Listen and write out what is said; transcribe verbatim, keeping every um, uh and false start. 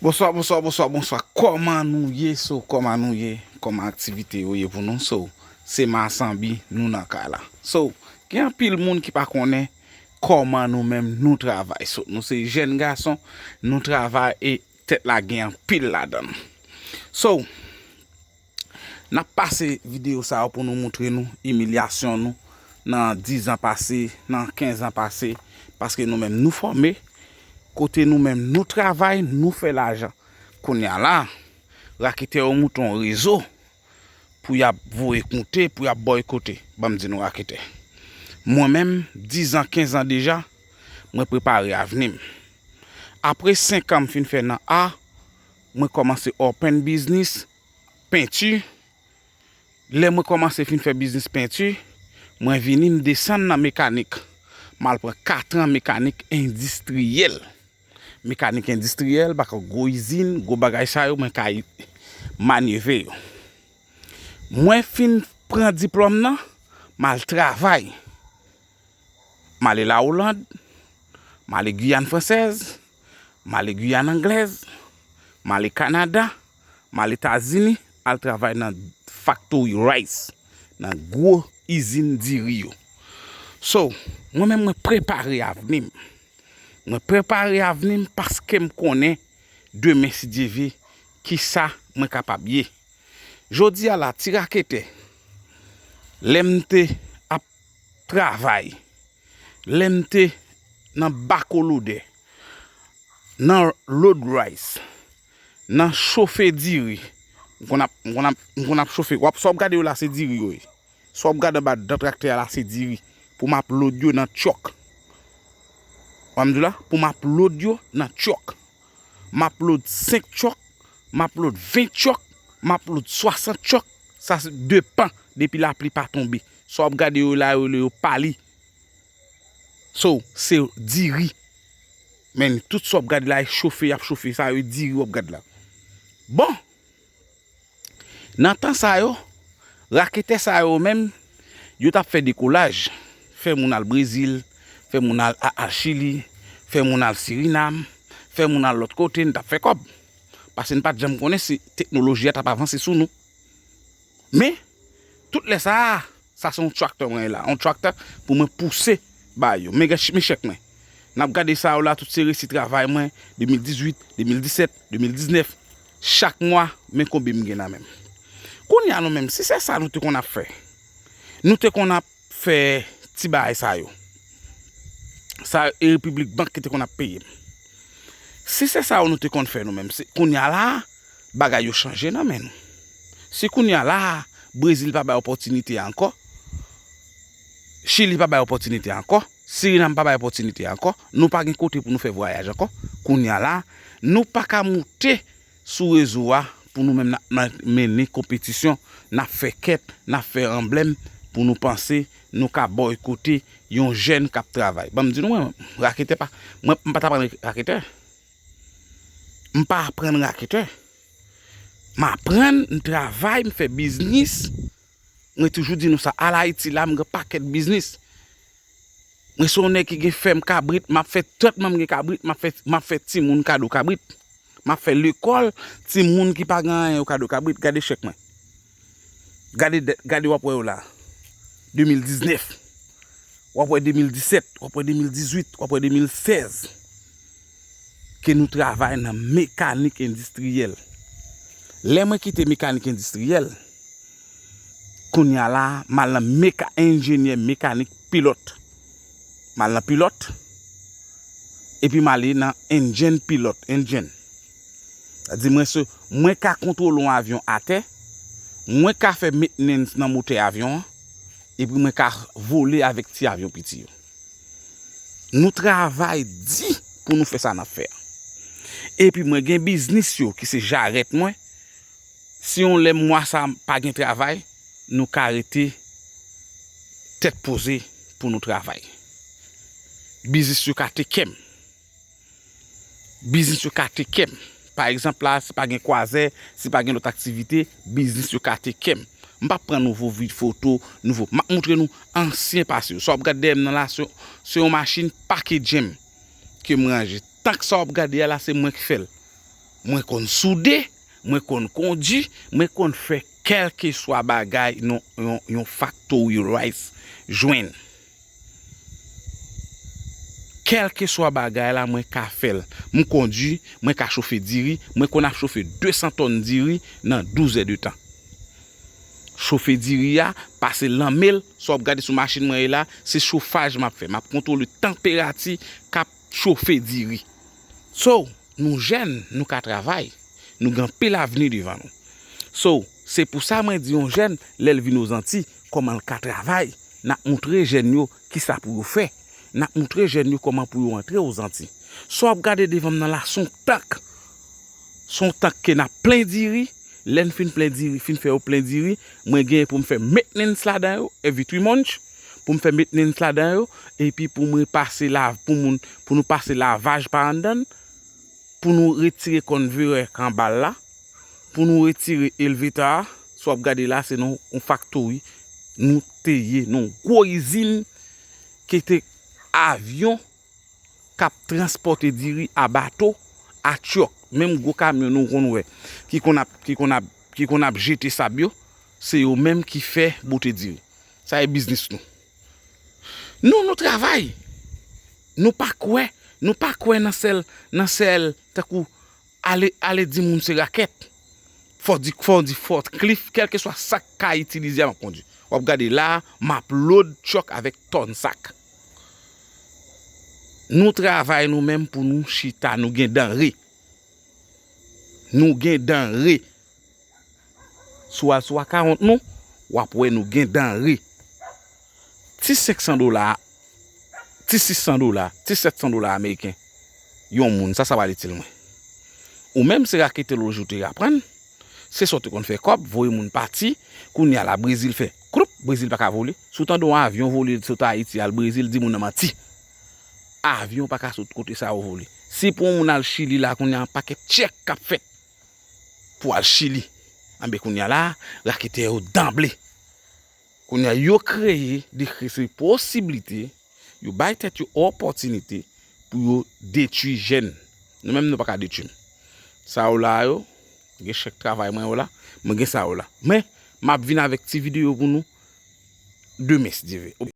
Bonswa, bonswa, bonswa, bonswa. Kòman nou ye? So, kòman nou ye? Kòman aktivite yo ye pou nou? So, se Masanbi, nou nan kay la. So, gen anpil moun ki pa konnen kòman nou menm nou travay. So, nou se jèn gason, nou travay e tèt la gen anpil ladan l. So, n ap pase videyo sa yo pou nou moutre nou imilyasyon nou nan diz an pase, nan kenz an pase, paske nou menm nou fòme, kote nou menm nou travay, nou fè lajan. Kounye a la, raketè yo moute yon rezo pou y ap voye koute, pou y ap bòykote. Ban m di nou raketè. Mwen menm, diz an, kenz an deja, mwen prepare avni m. Apre senk an m fin fè nan a, mwen kòmanse open business, penti. Lè mwen kòmanse fin fè biznis penti, mwen vini m desann nan mekanik. M al pran katran mekanik endistriyèl. Mekanik endistriyèl, baka gwo izin, gwo bagay sa yo, mwen ka manyeve yo. Mwen fin pran diplòm nan, m al travay. M ale Lawoland, m ale Giyàn Fransèz, m ale Giyàn Anglèz, m ale Kanada, m ale Etazini, al travay nan faktori rice, nan gwo izin diri yo. So, mwen menm mwen prepare avni m. Mwen prepare avni m paske m konnen demen, si Dye vle, kisa mwen kapab ye. Jodi a la, ti raketè, lè m te ap travay, lè m te nan bako lodè, nan load rice, nan chofe diri, m konn ap, m konn ap, m konn ap chofe. W ap, sa w ap gade yo la, se diri yo ye. Sa w ap gade anba dan traktè a la, se diri. Pou m ap load yo nan tchòk. W ap di la, pou m ap load yo nan tchòk. M ap load senk tchòk, m ap load ven tchòk, m ap load swasant tchòk. Sa se depan depi lapli pa tonbe. Sa w ap gade yo la, yo rele yo pali. So, se diri. Men tout sa w ap gade la, e chofe, y ap chofe. Sa yo diri w ap gade la. Bon, nan tan sa yo, raketè sa yo menm, yo t ap fè dekolaj. Fè moun al Brezil, fè moun al, a- al Chili, fè moun al Sirinam, fè moun al lòt kote, n t ap fè kòb. Paske n pa t janm konnen si teknoloji a t ap avanse sou nou. Men, tout lè sa a, sa se yon traktè mwen la, yon traktè pou mwen pouse ba yo. Men, men chèk mwen. N ap gade sa yo la, tout se resi travay mwen, de mil dizuit, de mil disèt, de mil diznèf. Chak mwa, men konbyen m gen nan men m. Kounye a nou menm, si se sa nou te konn ap fè, nou te konn ap fè ti bagay sa yo. Sa e Repiblik Bank ki te konn ap peye m. Si se sa yo nou te konn fè nou menm, se, kounye a la, bagay yo chanje nan men nou. Si kounye a la, Brezil pa bay opòtinite ankò, Chili pa bay opòtinite ankò, Sirinam pa bay opòtinite ankò, nou pa gen kote pou nou fè vwayaj ankò, kounye a la, nou pa ka moute sou rezo a pou nou menm n ap, n ap mennen konpetisyon, n ap fè kèt, n ap fè anblèm pou nou panse nou ka bòykote yon jèn k ap travay. Ban m di nou, mwen, raketè pa, mwen, m pa t aprann raketè. M pa aprann raketè. M aprann, m travay, m fè biznis. Mwen toujou di nou sa, al Ayiti la, m gen pakèt biznis. Mwen se yon nèg ki gen fèm kabrit, m ap fè trant manm gen kabrit, m ap fè, m ap fè timoun kado kabrit. M ap fè lekòl timoun ki pa gen anyen yo kado kabrit. Gade chèk mwen. Gade dèt, gade w ap wè yo la. De mil diznèf. W ap wè de mil disèt, w ap wè de mil dizuit, w ap wè de mil sèz. Ke nou travay nan mekanik endistriyèl. Lè mwen kite mekanik endistriyèl, kounye a la, m al nan meka-, enjenyè mekanik pilòt. M al nan pilòt, epi m ale nan engine pilòt, engine. Sa di mwen se, mwen ka kontwole yon avyon atè, mwen ka fè maintenance nan motè avyon an, epi mwen ka vole avèk ti avyon piti yo. Nou travay di pou nou fè sa n ap fè a. Epi mwen gen biznis yo ki se jarèt mwen. Si yon lè mwa sa pa gen travay, nou ka rete tèt poze pou nou travay. Biznis yo ka teke m. Biznis yo ka teke m. Pa egzanp la, si pa gen kwazè, si pa gen lòt aktivite, biznis yo ka teke m. M p ap pran nouvo vi-, foto, nouvo. M ap moutre nou ansyen pase yo. Sa w ap gade dèyè m nan la, se, se yon machin packaging ke m ranje. Tank sa w ap gade a la, se mwen ki fè l. Mwen konn soude, mwen konn kondui, mwen konn fè kèlkeswa bagay yon, yon, yon factory rice jwenn. Kèlkeswa bagay la, mwen ka fè l. M kondui, mwen ka chofe diri, mwen konn ap chofe de san tòn diri nan douz è de tan. Chofe diri a, pase l nan men l, sa w ap gade sou machin mwen ye la, se chofaj m ap fè. M ap kontwole tanperati k ap chofe diri. So, nou jèn, nou ka travay, nou gen anpil avni devan nou. So, se pou sa mwen di yon jèn, lè l vin Ozanti, kòman l ka travay, n ap moutre jèn yo kisa pou yo fè, n ap moutre jèn yo kòman pou yo antre Ozanti. Sa w ap gade devan m nan la, se yon tank. Se yon tank ke n ap plen diri, lè n fin plen diri, fin fè yo plen diri, mwen genyen pou m fè maintenance ladan yo, every three months, pou m fè maintenance ladan yo, epi pou mwen pase la, pou moun, pou nou pase lavaj pa anndan, pou nou retire conveyor k anba l la, pou nou retire elevator a, sa w ap gade la, se nan yon factory nou te ye, nan yon gwo izin ki te avyon k ap transpòte diri a bato, a truck, menm gwo kamyon nou konn wè, ki konn ap, ki konn ap, ki konn ap jete sab yo, se yo menm ki fè bote diri. Sa e biznis nou. Nou, nou travay. Nou pa kwè, nou pa kwè nan sèl, nan sèl, tankou ale, ale di moun se rakèt. Fò di, fò di forklift, kèlkeswa sa k ka itilize a, m ap kondui. W ap gade la, m ap load truck avèk tòn sak. Nou travay nou menm pou nou chita, nou gen danre. Nou gen danre. Si w al sou akawont nou, w ap wè nou gen danre. Ti senk san dola, ti sis san dola, ti sèt san dola ameriken, yon moun, sa, sa pral itil mwen. Ou menm, se raketoloji w te aprann, se sa w te konn fè kòb, voye moun pati, kounye a la, Brezil fè kloup, Brezil pa ka vole. Si w tande yon avyon vole sot Ayiti al Brezil, di moun nan manti. Avyon pa ka sot kote sa yo vole. Si pou yon moun al Chili la, kounye a, yon pakèt tchèk k ap fèt pou al Chili. Anben, kounye a la, raketè yo danble. Kounye a, yo kreye, de kreye posiblite, yo bay tèt yo opòtinite pou yo detwi jèn. Nou menm, nou pa ka detwi m. Sa yo la yo, gen chèk travay mwen yo la, mwen gen sa yo la. Men, m ap vin avèk ti videyo pou nou demen, si Dye vle.